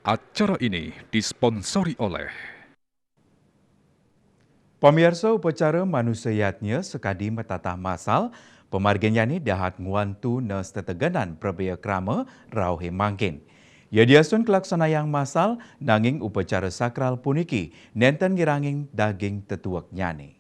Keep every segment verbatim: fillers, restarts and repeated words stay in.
Acara ini disponsori oleh Pamiarsa, upacara manusa yadnya sakadi matatah masal, pamarginyane dahat ngwantu nes tetegenan prabea krama rauhe mangkin. Yadiastun kalaksanayang masal, nanging upacara sakral puniki nenten ngirangin daging tetueknyane.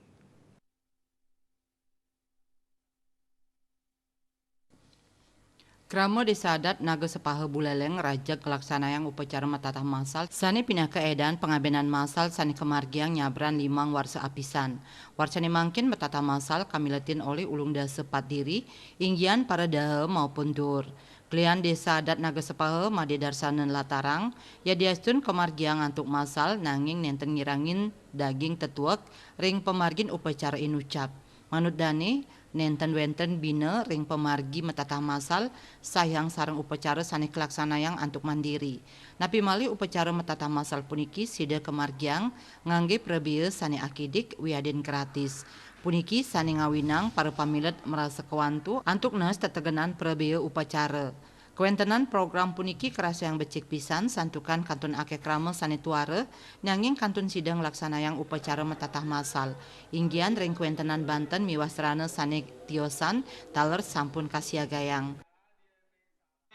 Krama Desa Adat Naga Sepaha Buleleng rajeg nglaksanayang upacara matatah masal sane pinaka edan pangabenan masal sane kamargiang nyabran limang warsa apisan. Warsane mangkin matatah masal kamiletin olih ulung dasa pat diri, inggian para daha maupun dur. Klian Desa Adat Naga Sepaha made darsana nlatarang, yadiastun kamargiang antuk masal nanging nenten ngirangin daging tetuek ring pamargin upacara inucap. Manut dane, nenten wenten bina ring pamargi matatah masal, sayang sareng upacara sane kalaksanayang antuk mandiri. Napi malih upacara matatah masal puniki sida kamargiang ngangge prabea sane akidik wiadin gratis. Puniki sane ngawinang para pamilet marasa kawantu antuk nes tetegenan prabea upacara. Kawentenan program puniki karasayang becik pisan santukan kantun akeh krama sane tuara, nanging kantun sida nglaksanayang upacara matatah masal, inggian ring kawentenan banten miwah sarana sane tiosan taler sampun kasiagayang.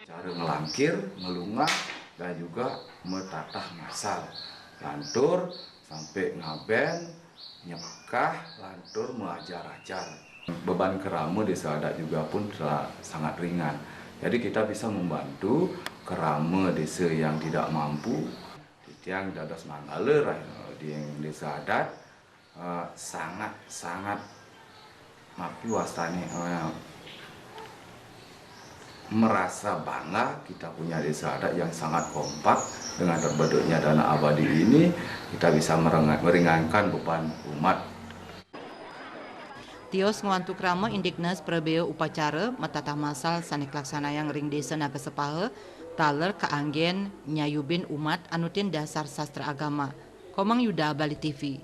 Cara ngelangkir, ngelungah, dan juga matatah masal. Lantur sampai ngaben, nyekah, lantur maajar-ajar. Beban krama Desa Adat juga pun telah sangat ringan. Jadi kita bisa membantu krama desa yang tidak mampu. Titiang dados manggala, eh, di Desa Adat, eh, sangat-sangat, mapi wastane, eh, merasa bangga kita punya Desa Adat yang sangat kompak. Dengan terbentuknya Dana Abadi ini, kita bisa merenga-, meringankan beban umat. Tios ngwantu krama indik nes prabea upacara matatah masal sane kalaksanayang ring Desa Naga Sepaha, taler kaanggen nyayubin umat anutin dasar sastra agama. Komang Yuda, Bali T V.